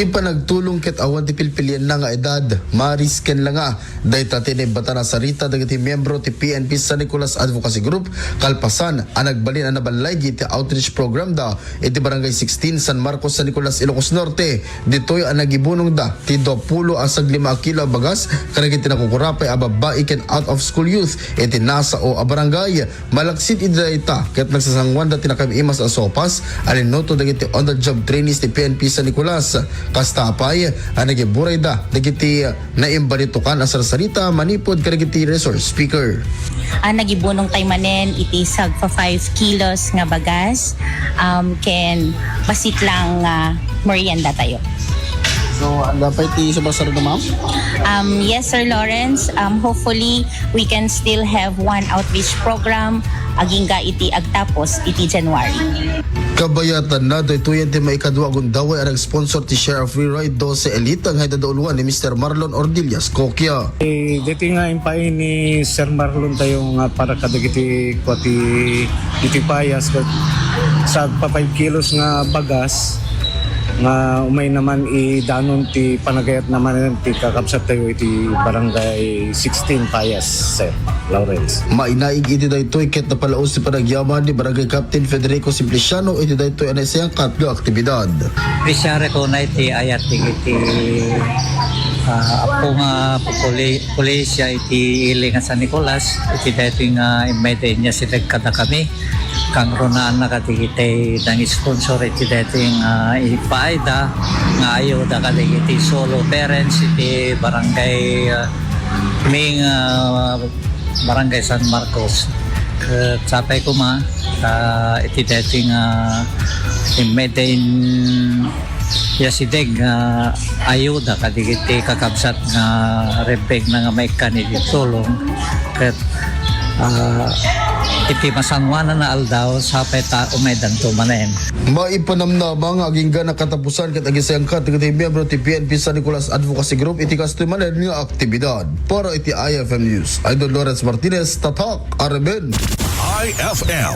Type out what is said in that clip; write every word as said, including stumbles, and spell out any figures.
Panagtulong ket awan ti pilpilienna nga edad, maris ken langa. Dayta ti naimbatan a sarita dagiti miyembro ti P N P San Nicolas Advocacy Group kalpasan a nagbalin a naballaigi ti outreach program da iti Barangay sixteen, San Marcos, San Nicolas, Ilocos Norte. Ditoy a nagibunongda ti duapulo a saglim a kilo a bagas kadagiti nakukurapay a babbai ken out of school youth iti nasao a barangay. Malaksid iti dayta ket nagsasanguanda ti nakaim-imas a sopas a linuto dagiti on-the-job trainees ti P N P San Nicolas. Kasta pay a nagiburayda dagiti naimbalitukan a sarsarita manipud kadagiti resource speaker. Ah, nagibunong tay manen iti sagpa five kilos nga bagas, um, ken bassit lang nga merienda tayo. So, anda pay ti sumarsarita, ma'am? Um, yes, Sir Lawrence. Um, hopefully, we can still have one outreach program agingga iti agtapos iti January. Kabayatanna, daytoyen ti maikadua a gundaway a nag-sponsor ti Share a Free Ride dose Elite nga ida dauluan ni Mister Marlon Ordillas Coquia. Eh, daytoy nga impaay ni Sir Marlon tayo nga para kadagiti kua ti, iti payas, ket sagpa five kilos nga bagas nga umay naman idanon ti panagayat naman ti kakabsat tayo iti Barangay sixteen Payas, Sir Lawrence. Mainaig iti daytoy ket napalaos ti panagyaman ni Barangay Captain Federico Simpliciano iti daytoy a naisayangkat nga aktibidad. Appreciate ko na iti ayat iti, ah, apo nga puli-, pulisya iti ili nga San Nicolas, iti daytoy nga immay da inya sila kadakami. Kangrunaanna kadagiti nang-sponsor iti daytoy nga ipaayda nga ayuda kadagiti solo parents iti barangay, ah, Ming, ah, Barangay San Marcos. Ket sapay koma, ta iti daytoy nga immay da in yasideg nga ayuda kadagiti kakabsat nga ribbegna nga maikkan iti tulong. Ket, ah, iti masangoanan a aldaw, sapay ta umaydanto manen. Maipanamnama nga agingga nakatapusan ket agisayangkat dagiti miyembro ti P N P San Nicolas Advocacy Group iti kastoy manen nga aktibidad. Para iti I F M News, Idol Lawrence Martinez, Tatak Arben. I F M